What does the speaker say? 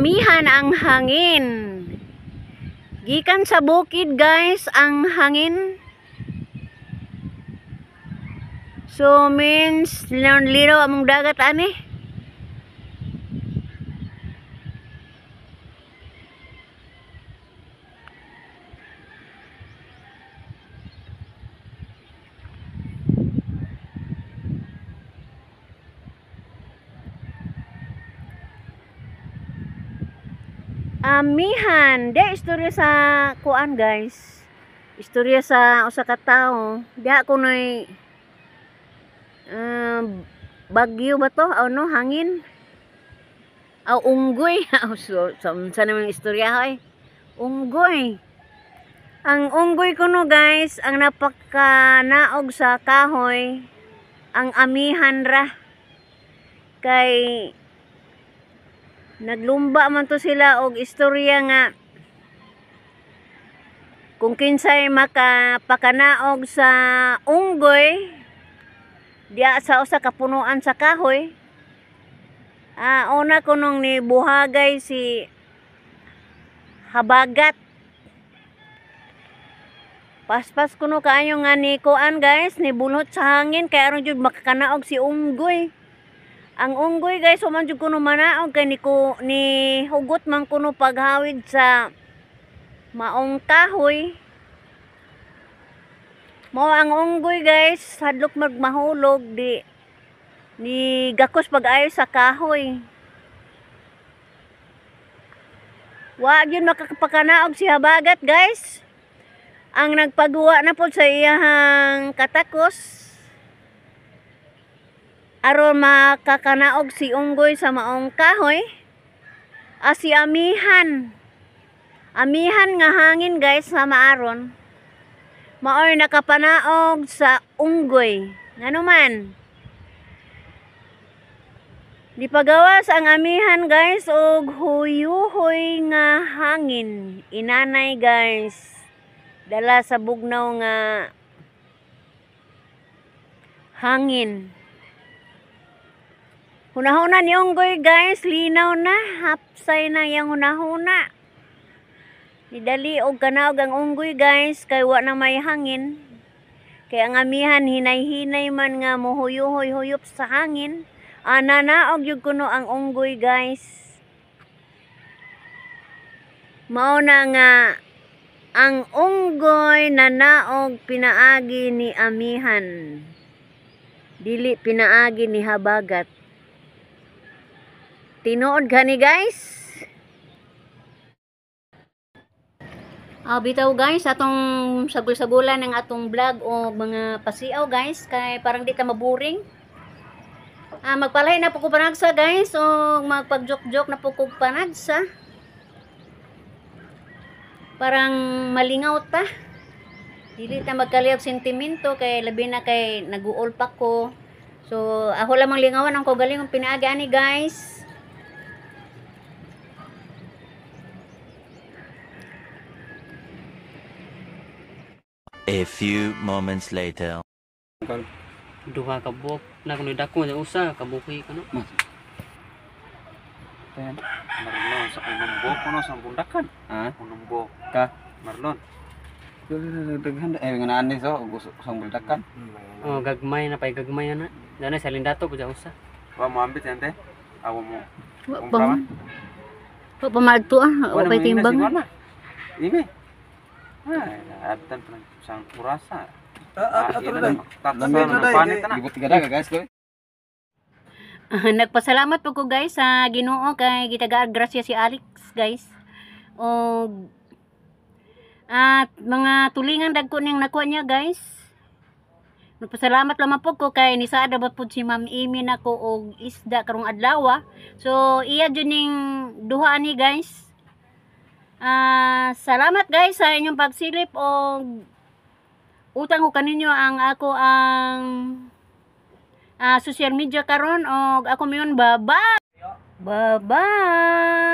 Amihan ang hangin. Gikan sa bukid guys ang hangin. So means linaw among dagat ani. Amihan, di istorya sa kuan guys. Istorya sa usa ka tawo. Diha kunoy bagyo ba to? O no, hangin? Aw unggoy. So, sa naman istorya hoy. Unggoy. Ang unggoy kuno guys, ang napakanaog sa kahoy, ang amihan ra. Kay naglumba man to sila og istorya nga kung kinsay makapakanaog sa unggoy diya sa usa ka punuan sa kahoy. Una kunong ni buhagay si Habagat. Paspas kuno kaayo nga ni kuan guys, ni bunot sa hangin kay aron jud makakanaog si unggoy. Ang unggoy guys, human jud kuno manaog kay ni hugot man kuno paghawid sa maong kahoy. Mao ang unggoy guys, hadlok magmahulog di ni gakos pag-ayo sa kahoy. Wa gyud makakapakanaog si Habagat guys. Ang nagpagawa na pod sa iyahang katakos aron makakanaog si unggoy sa maong kahoy, si amihan. Amihan nga hangin guys sa maaron. Maoy nakapanaog sa unggoy. Ngano man? Di pagawas ang amihan guys og huyuhoy nga hangin. Inanay guys, dala sa bugnaw nga hangin. Hunahuna ni unggoy guys, linaw na, hapsay na yang hunahuna. Nidali og kanaog ang unggoy guys, kay wa na may hangin. Kay ang amihan hinay-hinay man nga mohuyuhoy-huyop sa hangin. Nanaog gyud kuno ang unggoy guys. Mao na nga ang unggoy nanaog pinaagi ni amihan, dili pinaagi ni Habagat. Tinuod gani guys. Bitaw guys, atong sagol-sagulan ng atong vlog o mga pasiaw guys, kay parang di ta maboring. Magpalahi na po ko panagsa guys, o magpag-joke-joke na po ko panagsa. Parang malingaw ta. Dili ta magkaliyog sentimento kay labi na kay naguol pa ko. So ako lamang lingawan ang kagaling pinaagi ani guys. A few moments later. Duha ka buok na kuno dako sa usa kabuhi kuno. Marlon sa unong buok kuno sa bundakan. Ha? Unong buok Ka? Marlon. Daghan eh nga nani so usang bundakan. Oh gagmay na pay gagmay na. Dana sa lindato pud usa. Wa mo ambit ente. Awo mo. Wa pa. Wa pa maadto ah, wa pay timbang. Ime. Ay, abtan pa sang urasa. Nagpasalamat po ko guys sa Ginoo kay gitagaan grasya si Alex guys. Og at mga tulingan dagko ning nakuha niya guys. Nagpasalamat lamang po ko kay nisaad ba pud si Ma'am Amy nako og isda karong adlaw. So iya jud ning duha ani guys. Salamat guys sa inyong pagsilip og utang ko kaninyo ang ako ang social media karon og ako mayon. Bye bye. Bye bye.